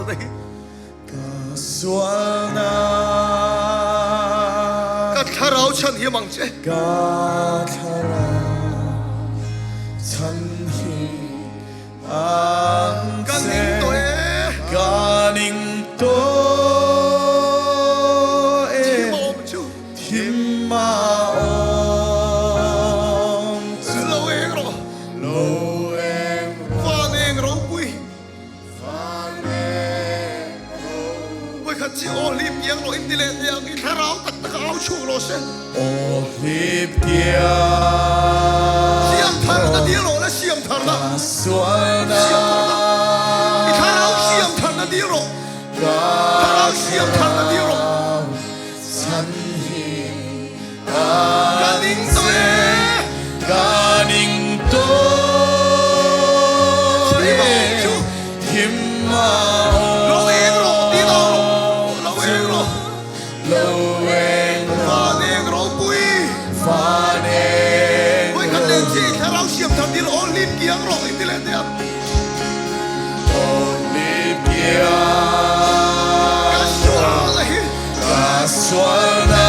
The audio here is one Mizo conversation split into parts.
sualna hi. Ka sualna. Ka thlarau chhan him ang che. Ka thlarau chhan him ang che. Ka ning tawh e. Ka ning tawh e. Thim a awm chu. Thim a awm chu. Lo eng rawh. Lo eng rawh. Van eng ropui. Van eng ropui. Vawikhat chi aw hlip kiang rawh in ti leh teh ang i thlarau tak tak a au chhuak rawh se. Aw hlip kiang. Siam tharna dil rawh le siam tharna. Ka sualna. Siam tharna. I thlarau siam tharna dil rawh. Ka Thlarau siam tharna dil rawh. Chhan him Ka ning tawh e. Ka ning tawh Thim a awm chu. Thim a awm Lo eng rawh ti lo rawh. Lo eng rawh. Lo eng rawh. Van eng ropui. Van eng Vawi khat leh chi thlarau siam thar dil aw lim kiang rawh in ti leh teh ang. Aw lim kiang. Ka sual a hi. Ka sual.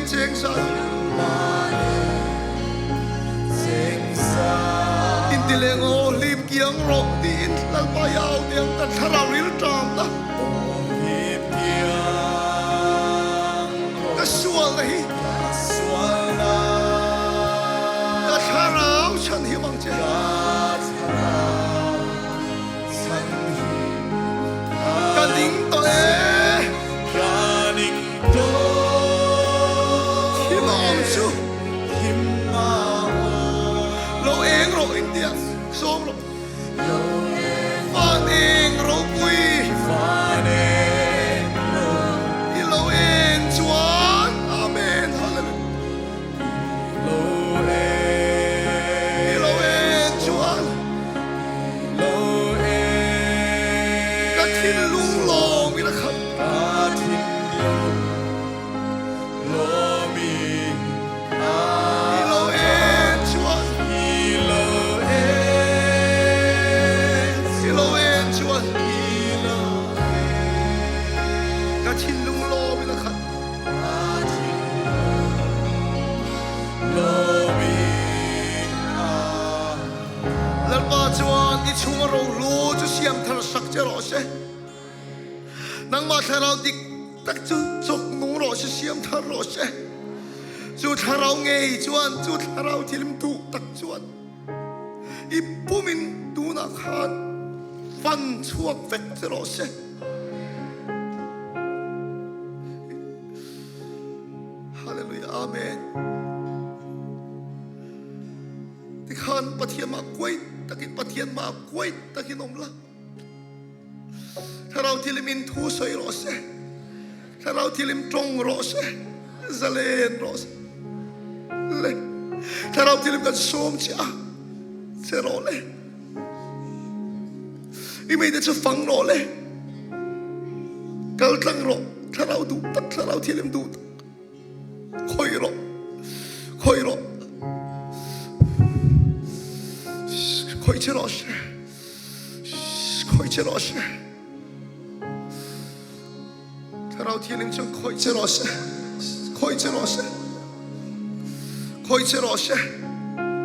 cheng sa. Intileng aw hlim kiang rawh tiin Lalpa i au te ang kan thlarau rilṭam ta. Ka sualna hi ka thlarau chhanhim ang che. Ka ning tawh e. Thim a awm chu. Lo eng rawh in tia sawm rawh. Van eng ropui. I lo eng chuan Amen Hallelujah. I lo eng chuan. Ka thinlung lawm in a khat. I lo en chuan. I lo en chuan. Ka thinlung lawm in a khat. Lalpa chuan i chunga rohlu chu siam thar sak che rawh se. Nangmah thlarau dik tak chu chawk nung rawh se, siam thar rawh se. Chu thlarau ngei chuan, chu thlarau thilim duh tak chuan i pumin tunah khan fan chhuak vek che rawh se. Hallelujah, Amen. Tikhan Pathian mah kuai takin Pathian mah kuai takin awm la. Thlarau thilim in thu sawi rawh se. Thlarau thilim tawng rawh se. Zalen rawh se. Le. Thlarau thilim kan sawm che a. Che rawh le. I mite chu fang rawh le. Kal tlang rawh. Thlarau duh tak, thlarau thilim duh tak. Khawih rawh, khawih rawh. Khawih che rawh se. Khawih che rawh se. Thlarau Thianghlim chuan khawih che rawh se. Khawih che rawh se. Khawih che rawh se.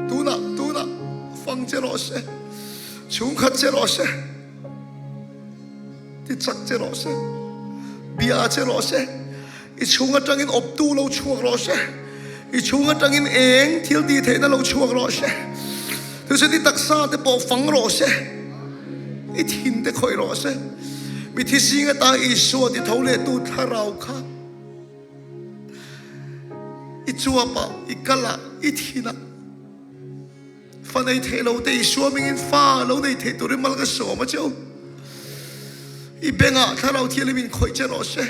Tunah, tunah fang che rawh se. Chhungkhat che rawh se. Ti chak che rawh se. Bia che rawh se. I chhung atangin awptu lo chhuak rawh se. I chhung atangin eng thil tih theihna lo chhuak rawh se. Tuchun i taksa te pawh fang rawh se. I thin te khawih rawh se. Mithi zing ata Isua ti tho leh tu thlarau kha i chuapah, i kalah, i thinah Fa nei thei lo te Isua mingin fa lo nei thei turin mal ka sawm a cheu. I bengah Thlarau Thianghlim in khawih che rawh se.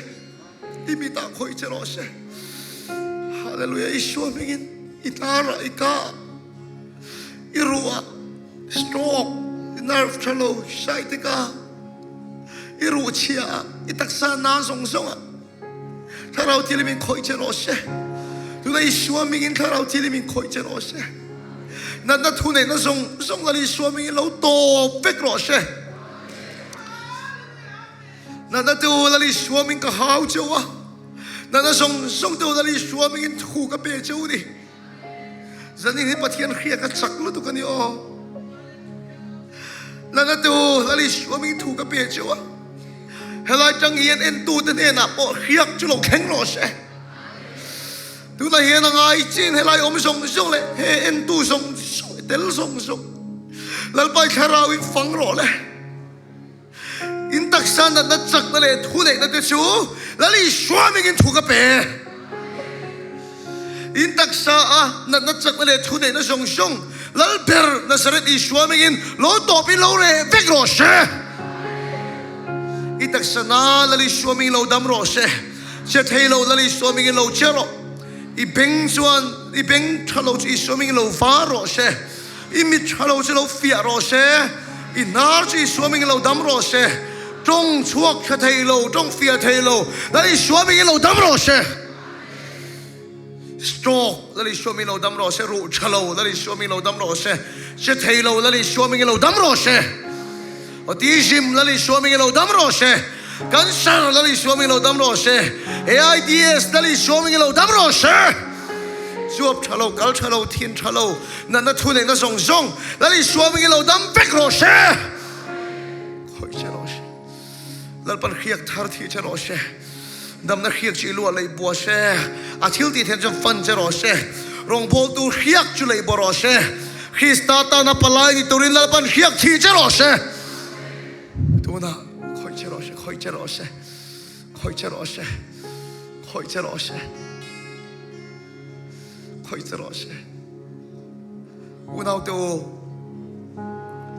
I mitah khawih che rawh se. Hallelujah Isua mingin i hnarah i ka i ruah stroke i nerve tha lo sciatica i ruh chhia ah i taksa na zawng zawng ah Thlarau Thianghlim in khawih che rawh se. Tuna Isua mingin Thlarau Thianghlim in khawih che rawh se. Natna thu neihna zawng zawng Lal Isua mingin lo tawp vek rawh se. Natna te u Lal Isua ming ka hau che u a. Natna zawng zawng te u Lal Isua mingin thu ka pe che u ni. Zanin hi Pathian hria ka chak lutuk a ni aw. Natna te u Lal Isua ming thu ka pe che u a. Helai tang hian entute hnenah pawh hriak chu lo thleng rawh se. Tunah hian a ngai chin helai awm zawng zawng leh he entu zawng zawng tel zawng zawng Lalpai thlarau in fang rawh le. In taksa natna chakna leh thu neihna te chu Lal Isua mingin thu ka pe. In taksa a natna chakna leh thu neihna zawng zawng Lal ber Nazareth Isua mingin lo tawpin lo reh vek rawh se. I taksa na Lal Isua mingin lo dam rawh se. Che thei lo Lal Isua mingin lo che rawh. I beng chuan i beng tha lo chu Isua mingin lo var rawh se. I mit tha lo chu lo fiah rawh se. I hnar chu Isua mingin lo dam rawh se. Tawng chhuak tha thei lo, tawng fiah thei lo Lal Isua mingin lo dam rawh se. Stroke Lal Isua mingin lo dam rawh se. Ruh tha lo Lal Isua mingin lo dam rawh se. Che thei lo Lal Isua mingin lo dam rawh se. Autism Lal Isua mingin lo dam rawh se. Cancer Lal Isua hmingin lo dam rawh se. AIDS Lal Isua hmingin lo dam rawh se. Chuap tha lo, kal tha lo, thin tha lo, natna thu neihna zawng zawng Lal Isua hmingin lo dam vek rawh se. Khawih che rawh se. Lalpan hriak thar thih che rawh se. Damna hriak chu i luah leih bua se. A thil tih theih chuan fan che rawh se. Rawngbawltu hriak chu leih bua rawh se. Krista tana palai ni turin Lalpan hriak thih che rawh se. Tunah khawih che rawh se, khawih che rawh se, khawih che rawh se, khawih che rawh se, khawih che rawh se. Unaute u,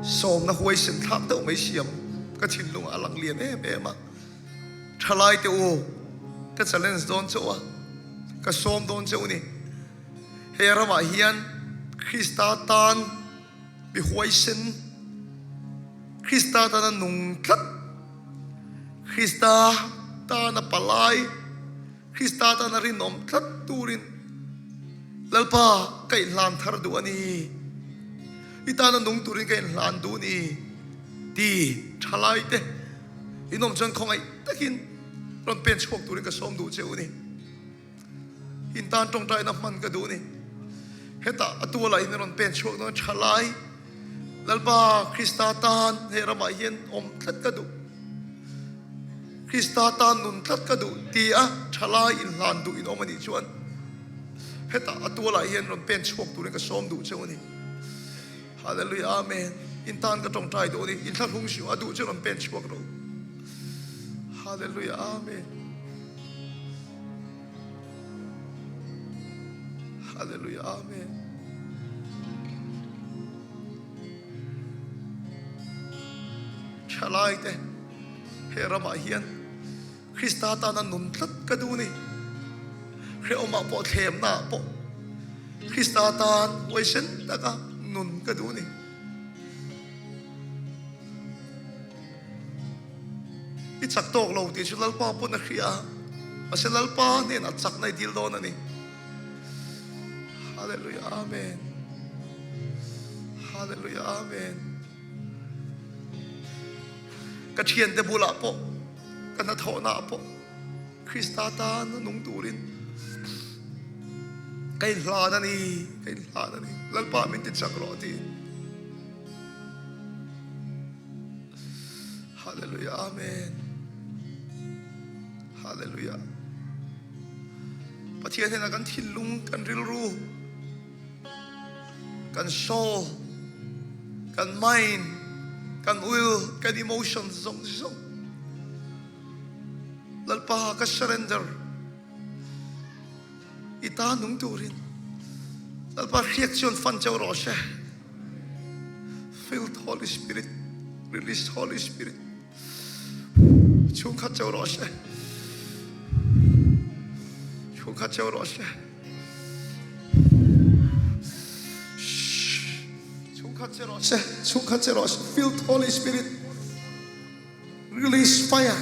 sawmna huaisen thlak deuh mai siam ka thinlungah a lang lian em em a. Thalaite u, ka challenge dawn chauh a, ka sawm dawn chauh ni. He ramah hian Krista tan mi huaisen, Krista tana nung tlat, Krista tana palai, Krista tana rinawm tlat turin Lalpa ka inhlan thar duh a ni. I tana nung turin ka inhlan duh a ni ti thalai te inawm chuan khawngaih takin rawn pen chhuak turin ka sawm duh che u ni. In tan tawngtaina hman ka duh a ni. Hetah a tualah hian rawn pen chhuak dawn thalai Lalpa Krista tan he ramah hian awm tlat ka duh. Krista tan nun tlat ka duh ti a thalai inhlan duh in awm a nih chuan hetah a tualah hian rawn pen chhuak turin ka sawm duh cheu a ni. Hallelujah Amen. In tan ka tawngtai duh a ni. In thlahrung siu a duh chu rawn pen chhuak rawh. Hallelujah Amen. Hallelujah Amen. Thalai te he ramah hian Krista tana nun tlat ka duh ni. Hrehawmah pawh thlemnaah pawh Krista tan huaisen taka nun ka duh ni. I chak tawk lo tih chu Lalpa pawn a hria a, mahse Lalpa hnenah chakna i dil dawn a ni. Hallelujah Amen. Hallelujah Amen. Ka thiante bulah pawh ka hnathawhnaah pawh Krista tan a nung turin ka inhlan a ni, ka inhlan a ni. Lalpa min ti chak rawh tiin. Hallelujah Amen. Hallelujah. Pathian hnenah kan thinlung, kan rilru, kan soul, kan mind, kan will, kan emotions zawng zawng. Lalpa ka surrender. I ta nung turin Lalpa hriat chuan fan cheu rawh se. Filled Holy Spirit, release Holy Spirit. Chhungkhat cheu rawh se. Chhungkhat cheu rawh se. Chhungkhat che rawh se. Chhungkhat che rawh se. Filled Holy Spirit. Release fire.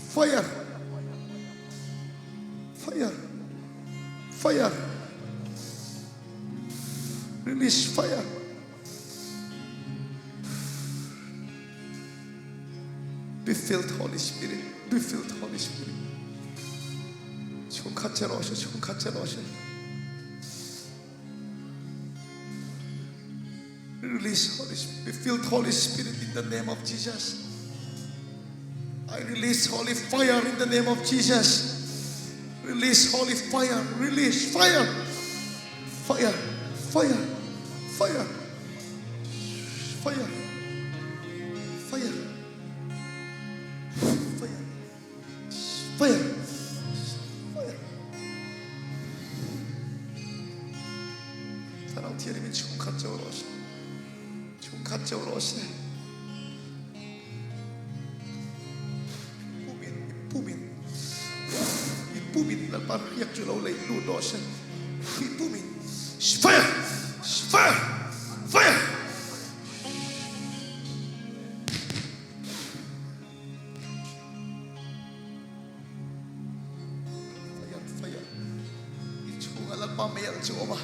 Fire. Fire. Fire. Release fire. Be filled Holy Spirit. Be filled Holy Spirit. Chhungkhat che rawh se, chhungkhat che rawh se. Release Holy Spirit. Be filled Holy Spirit in the name of Jesus. I release holy fire in the name of Jesus. Release holy fire. Release fire. Fire. Fire. Fire. Fire. Fire. Fire. Fire. Fire. Thlarau Thianghlim in chhungkhat cheu rawh se. Chhungkhat cheu rawh se. Pumin, pumin, i pumin Lalpa hriak chu lo lei lut rawh se. I pumin. Fire! Fire! Fire! Fire! Fire! I chhunga Lalpa mei alh chu awm a.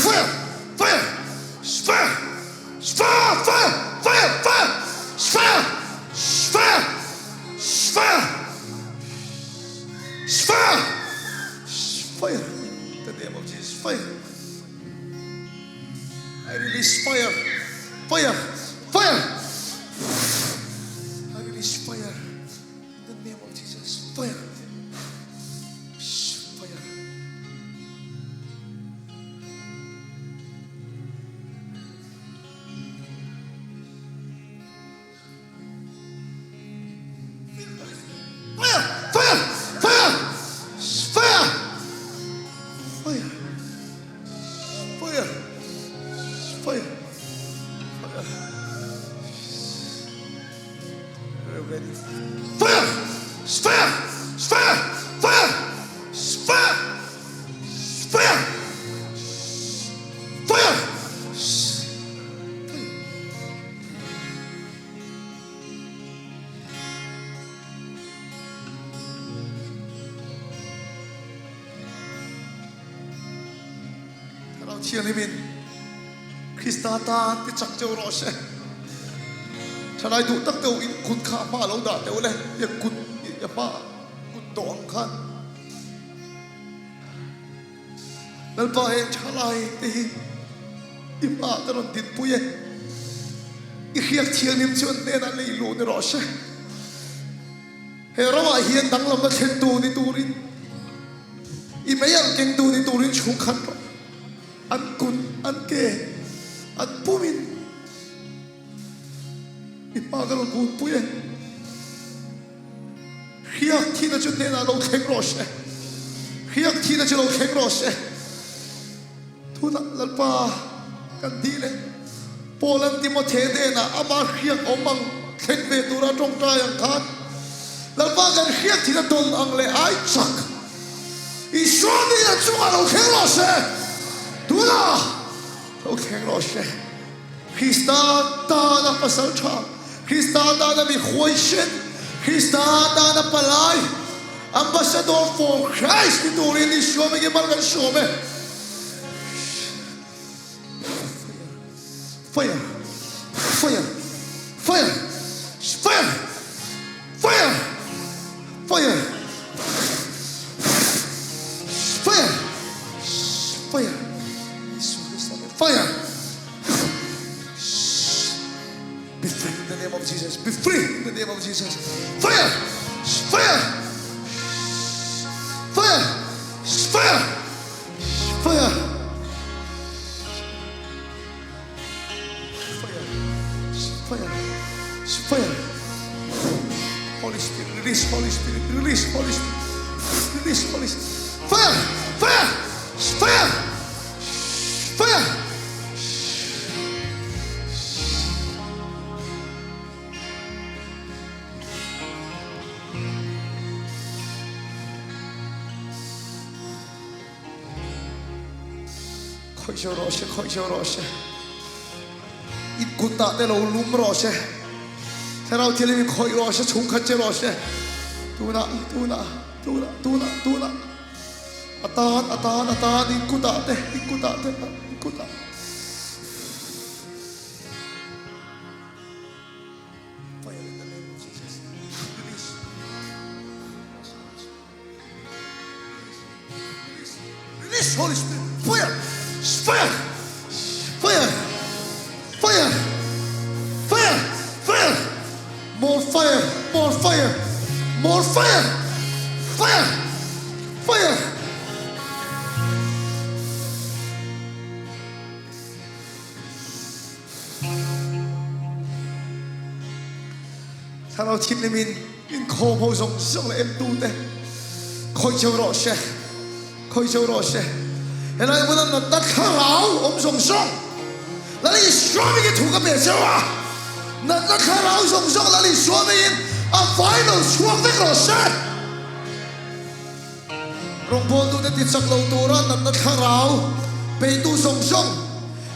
Fire! Fire! Fire! Fire! Fire! Fire! Fire! Fire! Fire! Fire! In the name of Jesus, fire! I release fire! Fire! Fire! I release fire! In the name of Jesus, fire! Fire! Fire! Fire! Fire! Fire! Fire! Fire! Fire! Fire! Ready? Fire! Fire! Fire! Fire! Fire! Fire! Fire! Thlarau Thianghlim in Krista tan ti chak cheu rawh se. Thalai duh tak deuh in kut kha a hma lo dah teh ule, ya kut ya hma kut tawh ang khan. Lalpa heng thalai te hi i hmaah ka rawn dinpui e. I hriak thianghlim chu an hnenah lei luh ni rawh se. He ramah hian danglamna thlentu ni turin, i mei ang kengtu ni turin chhungkhat rawh. An kut, an ke, an pumin i hma ka rawn kunpui e. Hriak thihna chu hnenah lo thleng rawh se. Hriak thihna chu lo thleng rawh se. Tunah Lalpa kan dil e. Paula'n Timothe hnenah ama hriak awm ang thleng ve tura tawngtai ang khan Lalpa kan hriak thihna dawn ang leh ai chak Isua nihna chungah lo thleng rawh se. Tunah lo thleng rawh se. Krista tana pasal tha, Krista tana mi huaisen, Krista tana palai, Ambassador for Christ ni turin Isua mingin mal kan sawm e. Fire! Fire! Fire! Fire! Fire! Fire! Fire! Fire! Isua Krista Fire! Be free in the name of Jesus. Be free in the name of Jesus. Fire! Fire! Fire! Fire! Fire! Fire! Fire! Fire! Holy Spirit, release Holy Spirit, release Holy Spirit, release Holy Spirit. Fire! Fire! Fire! Fire! Khawih cheu rawh se, khawih cheu rawh se. In kutah te lo lum rawh se. Thlarau Thianghlim in khawih rawh se, chhungkhat che rawh se. Tunah, tunah, tunah, tunah, tunah. A tan, a tan, a tan, in kutah te, in kutah te, in kutah. Fire in the name of Jesus. Release. Release Holy Spirit. Fire! Fire! Fire! Fire! Fire! Fire! More fire! More fire! More fire! Fire! Fire! Thlarau Thianghlim in inkhawm ho zawng zawng leh entute khawih cheu rawh se, khawih cheu rawh se. Helai hmuna natna thlarau awm zawng zawng Lal Isua mingin thu ka pe cheu a, natna thlarau zawng zawng Lal Isua mingin a vai lo chhuak vek rawh se. Rawngbawltute tichak lo tura natna thlarau beitu zawng zawng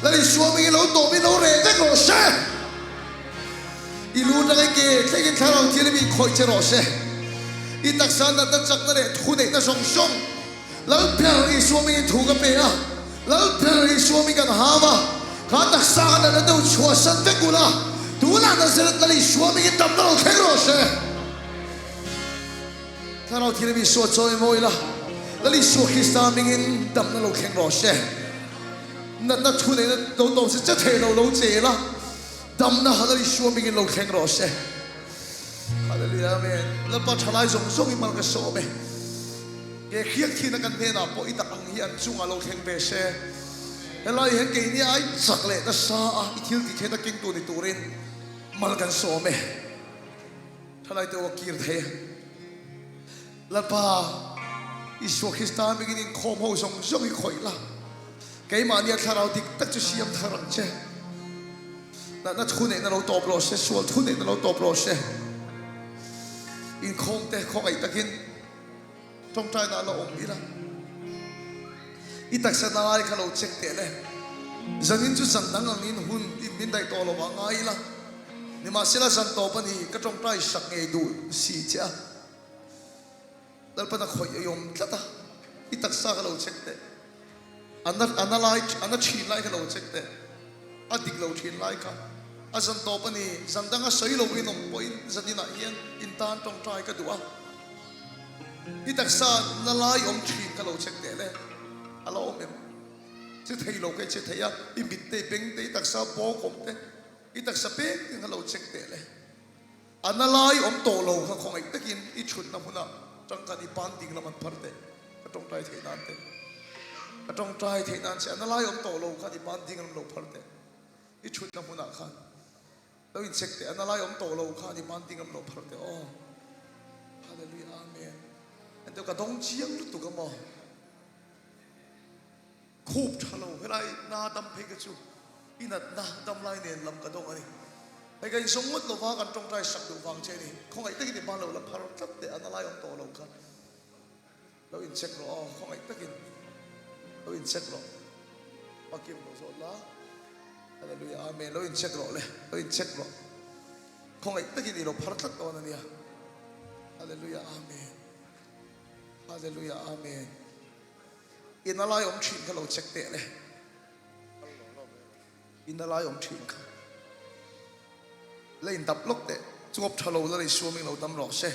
Lal Isua mingin lo tawpin lo reh vek rawh se. I lu atanga i ke thlengin thlarau thianghlim i khawih che rawh se. I taksa natna chakna leh thuneihna zawng zawng Lal ber Isua mingin thu ka pe a, Lal ber Isua ming kan ham a, kha taksa kha natna deuh chhuahsan vek ula, tunah Nazareth Lal Isua mingin damna lo thleng rawh se. Thlarau Thianghlim Isua chawimawi la, Lal Isua Krista hmingin damna lo thleng rawh se. Natna thu neihna lo tawm se che thei lo lo che la, damna Lal Isua hmingin lo thleng rawh se. Hallelujah Amen. Lalpa thalai zawng zawng i mal ka sawm e. Ke khiak thina kan hnenah pawh i tak ang hi an chungah lo thleng ve se. Helai hian keini ai chak leh nasa a i thil tih theihna kengtu ni turin mal kan sawm e. Thalai te u a kir thei a. Lalpa Isua Krista hmingin inkhawm ho zawng zawng i khawih la. Keimahnia thlarau dik tak chu siam thar ang che. Natna thu neihna lo tawp rawh se, sual thu neihna lo tawp rawh se. Inkhawm te khawngaih takin tawngtaina la awm ila. I taksa na lai kha lo check teh le. Zanin chu zan dang angin hun in min daih tawh lo ah ngai ila. Nimahsela zan tawp a ni, ka tawngtai sak ngei duh si che a. Lalpan a khawih ei awm tlat a, i taksa kha lo check teh. A na a na lai a na thin lai kha lo check teh. A dik lo thin lai kha. A zan tawp a ni, zan danga sawi lo in awm pawhin zaninah hian in tan tawngtai ka duh a. I taksa na lai awm thin kha lo check teh le. A la awm em? Che thei lo kha i che thei a, i mit te i beng te i taksa bawk awm te i taksa peng te kha lo check teh le. A na lai awm tawh lo kha khawngaih takin i chhutna hmunah tangkan i ban ding lam an phar teh. Ka tawngtai theih nan te. Ka tawngtai theih nan che a na lai awm tawh lo khan i ban ding lam lo phar teh. I chhutna hmunah khan lo in check teh. A na lai awm tawh lo khan i ban ding lam lo phar teh aw. Hallelujah Amen. Enteh ka dawng chiang lutuk a maw. Khup tha lo helai na dam phei ka chu i natna dam lai nen lam ka dawng a ni. Hei ka insawm ngawt lova kan tawngtai sak duh vang che a ni. Khawngaih takin i hma lo la phar tlat teh a na lai awm tawh lo kha lo in check rawh aw khawngaih takin lo in check rawh. Pakim lo zawt la Hallelujah Amen lo in check rawh le lo in check rawh. Khawngaih takin i lo phar tlat dawn a nia. Hallelujah Amen Hallelujah Amen. In a lai awm thin kha lo check teh le. In a lai awm thin kha. La in dap lawk teh. Chuap tha lo la lei suaming lo dam rawh se.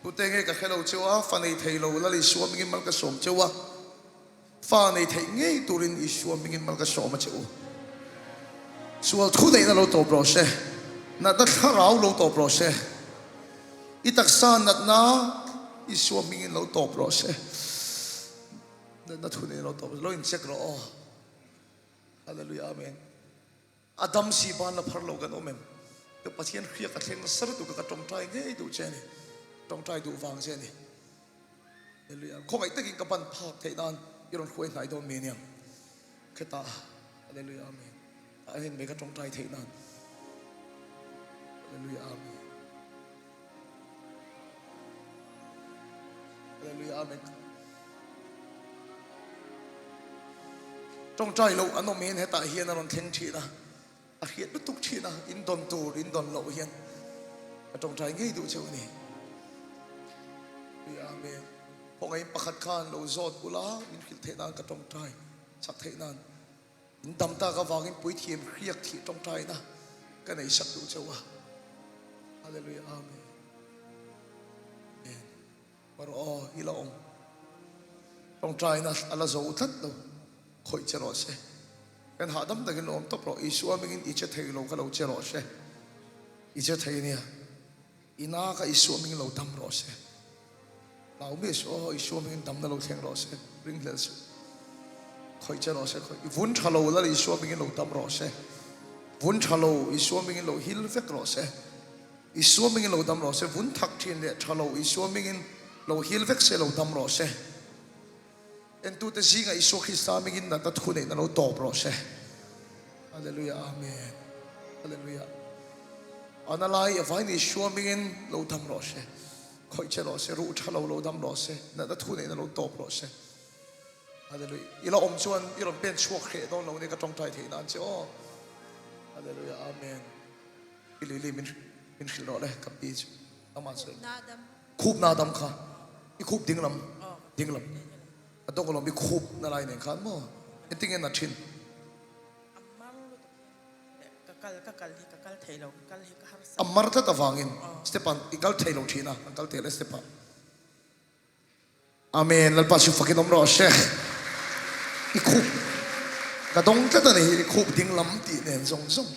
Tute nge ka hre lo cheu a, fa nei thei lo la lei suaming in mal ka sawm cheu a. Fa nei theih ngei turin Isua hmingin mal ka sawm a che u. Sual thu neihna lo tawp rawh se. Natna thlarau lo tawp rawh se. I taksa natna Isua hmingin lo tawp rawh se. Natna thu neihna lo tawp rawh se. Lo incheck rawh aw. Hallelujah Amen. A dam si ban la phar lo kan awm em? Ka Pathian hria ka thleng nasa lutuk a ka tawngtai ngei duh che a ni. Tawngtai duh vang che a ni. Hallelujah. Khawngaih takin ka ban phak theih nan i rawn hruai hnai dawn mi aniang. Kheta Hallelujah Amen. A hen mai ka tawngtai theih nan. Hallelujah Amen. Hallelujah Amen. Tawngtai loh an awm hian hetah hian a rawn thleng thin a, a hriat lutuk thin a, in dawn tur in dawn loh hian ka tawngtai ngei duh cheu a ni. Amen. Khawngaih pakhat khan lo zawt ula min hrilh theih nan ka tawngtai chak theih nan. In dam tak avangin puithiam hriak thih tawngtaina ka nei sak duh cheu a. Hallelujah Amen. Amen. Rawh aw, i la awm. Tawngtaina a la zo tlat lo. Khawih che rawh se. Kan hahdam takin lo awm tawp rawh. Isua hmingin i che thei lo kha lo che rawh se. I che thei nia. I na kha Isua hmingin lo dam rawh se. Hlau miah suh aw, Isua hmingin damna lo thleng rawh se. Ringhlel suh. Khawih che rawh se. Khawih. I vun tha lo lal Isua hmingin lo dam rawh se. Vun tha lo Isua hmingin lo hil vek rawh se. Isua hmingin lo dam rawh se, vun thak thin leh tha lo Isua hmingin lo hil vek se lo dam rawh se. Entute zingah Isua Krista hmingin natna thu neihna lo tawp rawh se. Hallelujah Amen. Hallelujah. Ana lai avain Isua hmingin lo dam rawh se. Khawih che rawh se, ruh tha lo lo dam rawh se, natna thu neihna lo tawp rawh se. Hallelujah. I la awm chuan i rawn pen chhuak hreh dawn lo nia ka tawngtai theih nan che aw. Hallelujah Amen. I lili min min hrilh rawh le ka pi chu amah sawi khup na dam kha i khup ding lam ding lam a dawk alawm i khup na lai nen khan maw engtin nge na thin a mar tlat avangin step ah i kal thei lo thin a an kal thei le step ah. Amen Lalpa chu fakin awm rawh se. I khup ka dawng tlat a ni i khup ding lam tih nen zawng zawng.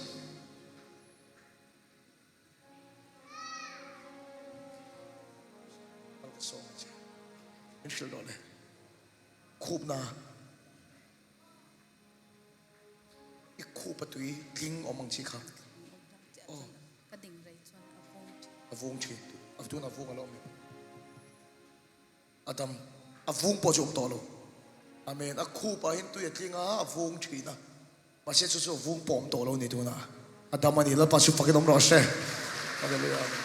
Kal ka sawm a che. Min hrilh rawh le. Khup na i khup a tui tling awm ang chi kha. Aw. Ka ding rei chuan a vung thin. A vung thin. A tun a vung a lo awm em? A dam. A vung pawh chu awm tawh lo. Amen. A khup ah hian tui a tling a, a vung thin a. Mahse chu chu a vung pawh awm tawh lo ni tunah. A dam a ni. Lalpa chu fakin awm rawh se. Hallelujah. Amen.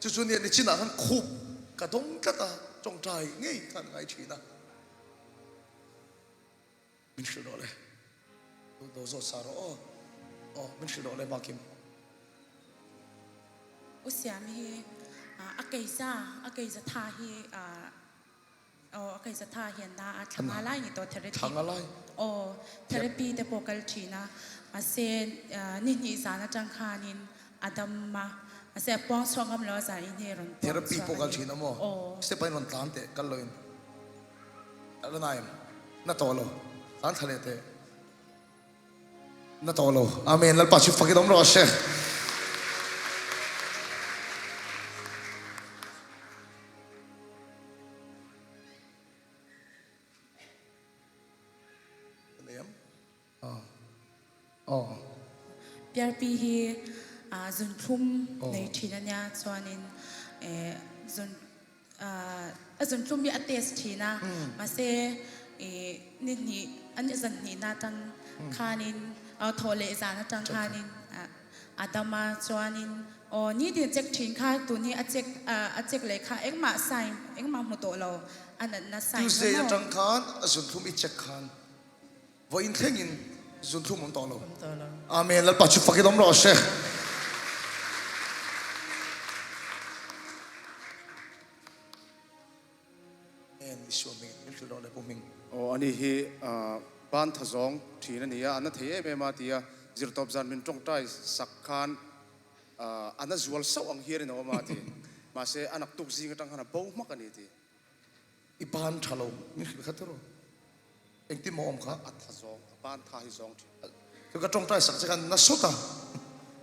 Chu chu nia nichinah khan khup ka dawng tlat a, tawngtai ngei khan ngai thin a. Min hrilh rawh le. Do zawt sa rawh aw. Aw, min hrilh rawh le Makim. U Siam hi a keiza, a keiza tha hi aw a keiza tha hian na a thla nga lai ni tawh therapy. Thla nga lai? Aw, therapy te pawh kal thin a. Mahse ni hnih zan atang khanin a dam a. Mahse a puang chhuak ngam lo a zan in hi rawn puang chhuak a ni. Therapy pawh kal thin a maw? Aw. Step ah in rawn tlan teh kal lo in. A la naim na tawh lo tlan thla leh teh na tawh lo Amen Lalpa chu fakin awm rawh se. Piarpi hi zunthlum nei thin a nia chuanin zun a zunthlum hi a test thin a mahse ni hnih a zan hnihna atang khanin thawh leh zan atang khanin a dam a chuanin aw nitin check thin kha tun hi a check a check leh kha engmah sign engmah hmu tawh lo a natna sign Tuesday atang khan a zunthlum i check khan Vawiin thlengin zunthlum awm tawh lo. Amen. Lalpa chu fakin awm rawh se. Amen. Isua hming min hrilh rawh le Pu Hming. Aw ani hi ban tha zawng thin a ni a, a na thei em em a ti a, zirtawp zan min tawngtai sak khan a na zual sauh ang hian in a awm a ti, mahse a naktuk zing atang khan a bo hmak a ni ti. I ban tha lo min hrilh kha tiraw? Engtin maw awm kha? A tha zawng, a ban tha hi zawng thin. Chu ka tawngtai sak che khan na sawt a,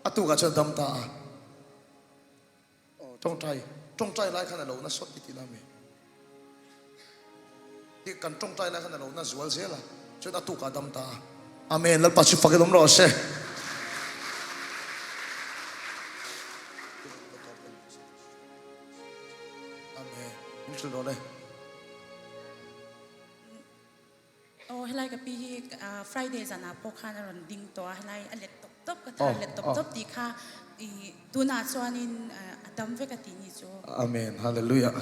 a tukah chuan dam ta a. Tawngtai, tawngtai lai khan a lo na sawt ti tihna mi? Ti kan tawngtai lai khan a lo na zual zel a, chuan a tukah dam ta a. Amen, Lalpa chu fakin awm rawh se. Amen. Min hrilh rawh le. Aw helai ka pi hi Friday zanah pawh khan a rawn ding tawh a, helai a let tawp tawp ka thar let tawp tawp tih kha i tunah chuanin a dam vek a tih ni chu. Amen. Hallelujah.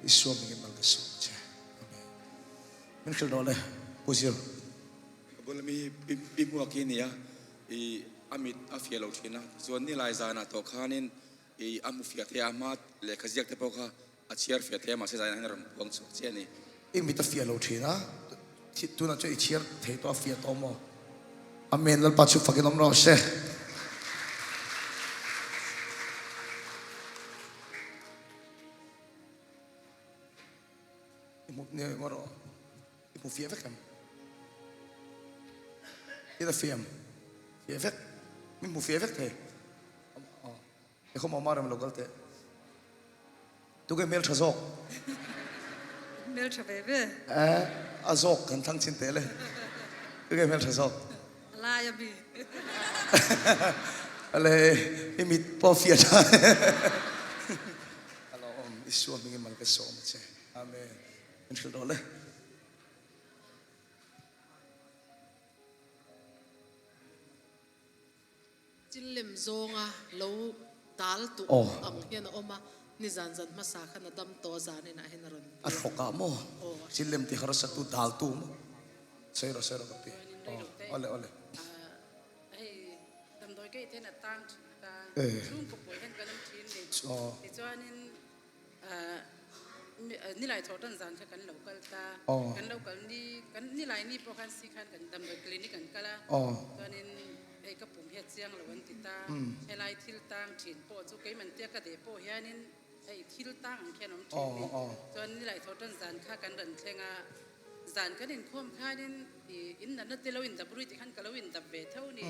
Isua mingin mal ka sawm che. Amen. Min hrilh rawh le. Pu Zir. Ka bula mi hi Pi Hmuaki a ni a, i a mit a fiah lo thin a, tichuan nilai zanah tawh khanin I a hmu fiah thei a, a hma lehkha ziak te pawh kha a chhiar fiah thei a, mahse zaiah hian a rawn puang chhuak chiah a ni. I mit a fiah lo thin a, tunah chuan i chhiar thei tawh a fiah tawh maw? Amen, Lalpa chu fakin awm rawh se. I hmu nia emaw rawh, i hmu fiah vek em? I la fiah em? Fiah vek, min hmu fiah vek thei. He khawm awm a rem lo kal teh. Tuke hmel tha zawk. Hmel tha ve ve. Eh, a zawk kan thlang chin teh le. Tuke hmel tha zawk. Lai a mi. Ale, i mit pawh fiah tha. Alo awm, Isua hmingin mal ka sawm a che. Amen. Min hrilh rawh le. Thil lem zawnga lo dal tuh ang hian a awm a, nizan zan hmasa khan a dam tawh a zan inah hian a rawn A hrawk ah maw? Thil lem ti harsa tu dal tu maw? Sawi rawh sawi rawh ka pi. Awle awle. Hei damdawi ka ih hian a tang thin a, chhungkaw pawh hian kan awm thin ni. Tichuanin Nilai thawh tan zan kha kan lo kal ta, kan lo kal ni, kan nilai ni pawh khan si khan kan damdawi clinic kan kal a, chuanin. Hei ka pum hi a chiang lo an ti ta. Helai thil tang thin pawh chu keiman tia ka deh pawh hianin hei thil tang ang khian awm thin ni. Chuan nilai tho tan zan kha kan rawn thleng a, zan kan inkhawm khanin i innatna te lo indap rui tih khan ka lo indap ve tho ni.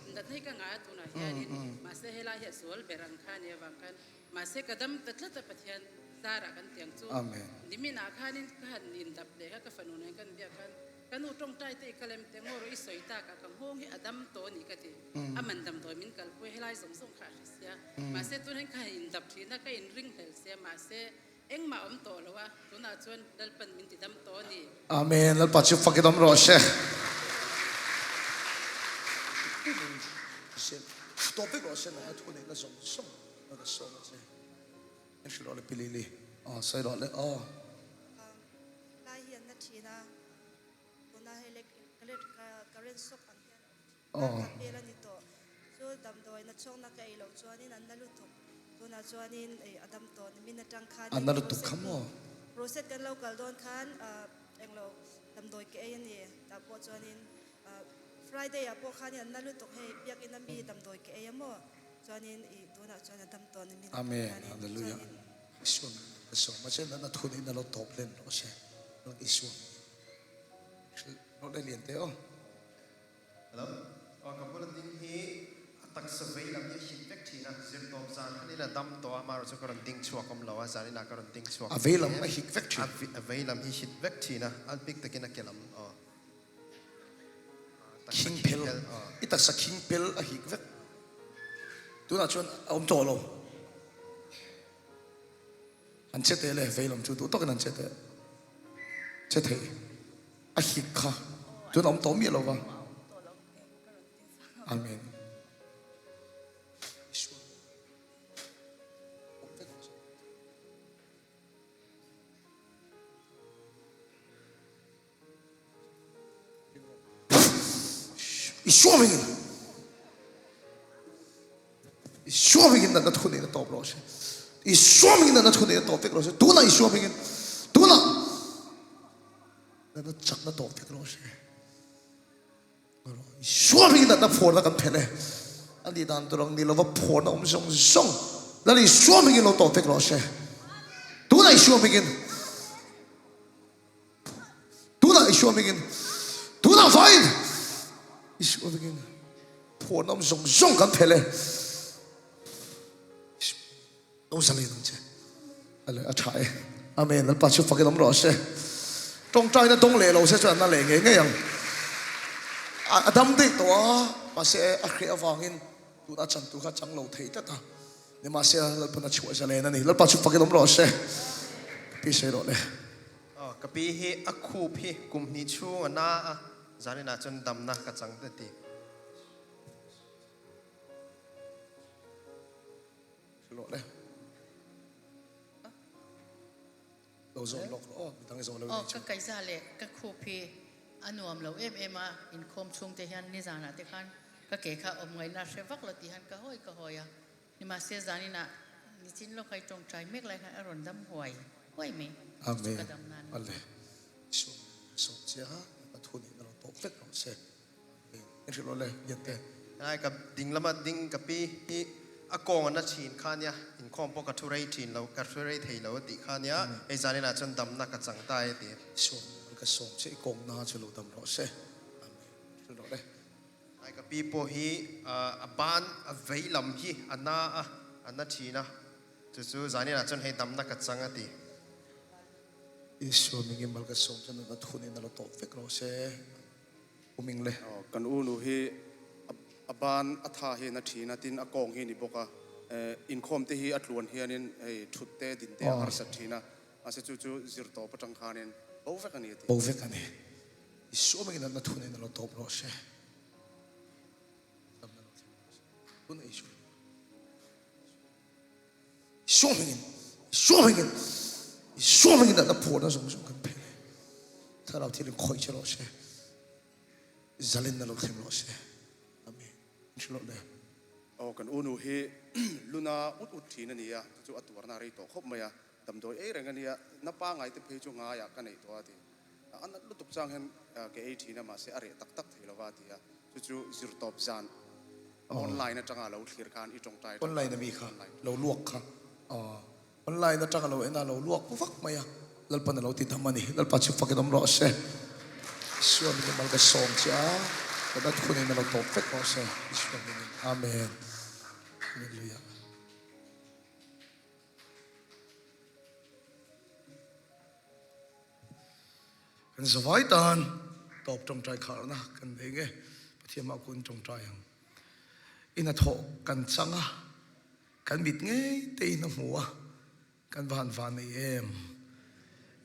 Innatna hi ka ngah a tunah hianin mahse helai hi a zual ber ang kha nia vang khan mahse ka dam ta tlat a Pathian zarah kan tiang chu. Niminah khanin ka han indap leh kha ka fanu nen kan biak khan Ka nu tawngtai te i ka lem teh ngaw rawh i sawi tak a ka nghawng hi a dam tawh a ni ka ti. A man damdawi min kalpui helai zawng zawng kha a hre sia. Mahse tunah hian ka han indap thin a, ka inring hlel sia mahse engmah a awm tawh lo a, tunah chuan Lalpan min ti dam tawh a ni. Amen Lalpa chu fak i dam rawh se. Tawp vek rawh se na thu neihna zawng zawng na ka sawm a che. En hrilh rawh le Pi Lily. Aw sawi rawh le aw. Lai hi an na thin a, tuna hei lek current shock ang hian a awm thin a, kha hmel a ni tawh. Chu damdawi na chhawkna ka ei loh chuanin an na lutuk. Tunah chuanin a dam tawh nimin atang khanin An na lutuk kha maw? Rosette kan lo kal dawn khan englo damdawi ka ei a ni. Tah pawh chuanin Friday ah pawh khanin an na lutuk hei biakinn a mi damdawi ka ei a maw? Chuanin tunah chuan a dam tawh nimin atang Amen. khanin Hallelujah. chuanin Isua min ka sawm a che natna thu neih na lo tawp len rawh se Lal Isua min hrilh rawh le lian teh aw. Hello. Aw ka bula ding hi a taksa vei lam hi a hit vek thin a, zirtawp zan khan in a dam tawh a, amaherawhchu ka rawn ding chhuak awm lo a, zan inah ka rawn ding chhuak A vei lam a hit vek thin. A vei lam hi hit vek thin a, a bik takin a ke lam aw. Khing phel, i taksa khing pel a hik vek. Tunah chuan a awm tawh lo. An che teh le, vei lam chu duh tawkin an che teh. Che thei. A hik kha tun a awm tawh miah lo va. Amen. Isua hmingin Isua hmingin natna thu neihna tawp rawh se. Isua hmingin natna thu neihna tawp vek rawh se. Tunah Isua hmingin tunah natna chakna tawp vek rawh se. Isua hmingin natna phurna kan phelh e. A nih dan tur ang ni lova phurna awm zawng zawng Lal Isua hmingin lo tawp vek rawh se. Tunah Isua hmingin Tunah Isua hmingin, tunah vaiin Isua hmingin phuan awm zawng zawng kan phelh e. Lo zalen ang che. Ale a tha e. Amen. Lalpa chu fakin awm rawh se. Tawngtaina dawng leh lo se chuan an na leh ngei ngei ang. A dam daih tawh a, mahse a hreh avangin tuna chan tur kha chang lo thei tlat a. Nimahsela Lalpan a chhuah zalen a ni. Lalpa chu fakin awm rawh se. Ka pi sawi rawh le. Aw, ka pi hi a khup hi kum hnih chhung a na a, zaninah chuan damna ka chang ta ti. Rawh le. Lo zawh lawk rawh aw, midang i zawh lo Aw, nei chu. ka kaihza leh ka khup hi a nuam lo em em a, inkhawm chhung te hian nizanah te khan ka ke kha awm ngaihna hre vak lo tih hian ka hawi ka hawi a, nimahse zaninah nichin lawk a i tawngtai mek lai khan a rawn dam huai huai mai, chu chu ka Amen. dam nan a ni. Ale. Isua sawm chiah a thu nihna lo tawp vek rawh se. En hrilh rawh le, Liante. Helai ka ding lama ding ka pi hi a kawng a na thin kha nia, inkhawm pawh ka thu rei thin lo, ka thu rei thei lo a tih kha nia, hei zaninah chuan damna ka chang ta e ti. Sawm ka sawm che i kawng na chu lo dam rawh se. Amen. Hrilh rawh le. Helai ka pi pawh hi a ban a vei lam hi a na a, a na thin a, chu chu zaninah chuan hei damna ka chang a ti. Isua mingin mal ka sawm chuan nunna thunin a lo tawp vek rawh se. Uming le. Kan u nu hi a ban a tha hian a thin a, tin a kawng hi a ni bawk a, inkhawm te hi a tluan hianin hei thut te din te a harsat thin a, mahse chu chu zir tawp atang khanin bo vek a ni a ti. Bo vek a ni. Isua mingin natna thu nen a lo tawp rawh se. Damna lo thleng rawh se. Tuna Isua. Isua hmingin, Isua hmingin, Isua hmingin natna phuarna zawng zawng kan phel e. Thlarau thil in khawih che rawh se. Zalenna lo thleng rawh se. Amen. In hrilh rawh le. Aw kan unu hi luna ut ut thin a ni a, chu chu a tuarna a rei tawh khawp mai a, damdawi ei reng a nia, na pangai te phei chu ngaiah ka neih tawh a ti. A nat lutuk chang hian ke ei thin a, mahse a reh tak tak thei lova a ti a, chu chu zirtawp zan. Online atanga a lo thlir khan i tawngtai atang Online khan. ami kha Online. lo luak kha aw online atanga lo en a lo luak vak mai a Lalpan a lo ti tham a ni. Lalpa chu fakin awm rawh se. Isua mingin mal ka sawm che a, ka dat hunin a lo tawp vek rawh se. Isua mingin Amen. Hallelujah. Kan zavai tan tawp tawngtai kharna kan nei nge Pathian mah kun tawngtai ang. Ina thawh kan chang a, kan mit ngei te in a hmu a, kan van van nei em.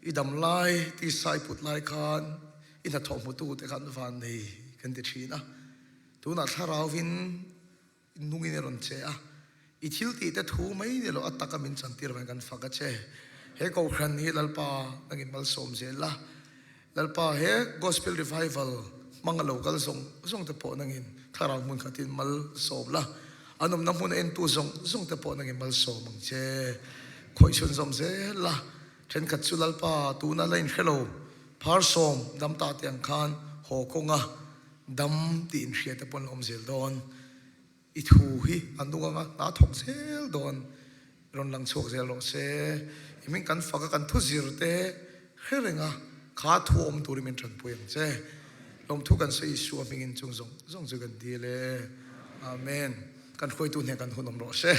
I dam lai ti sai put lai khan i hnathawh hmutu te khan van nei kan ti thin a. Tunah thlarauin Nungin i rawn che a, i thil tih te thu mai ni lo a taka min chantir vang kan fak a che. He Kohhran hi Lalpa nangin malsawm zel la, Lalpa he Gospel Revival hmang a lo kal zawng zawng te pawh nangin thlarau hmun khatin malsawm la, an awmna hmun a entu zawng zawng te pawh nangin malsawm ang che. Khawih chhunzawm zel la, thenkhat chu Lalpa tuna la inhre lo, phar sawm dam ta te ang khan haw kawnga Dam tih inhria te pawn la awm zel dawn. I thu hi a nung anga hna thawk zel dawn. Rawn lang chhuak zel rawh se. I hming kan fak a, kan thu zir te hre reng a, kha thu awm turin min tanpui ang che. Lawmthu kan sawi Isua hmingin chung zawng zawng chu kan dil e. Amen. Kan hruaitu hneh kan hun awm rawh se.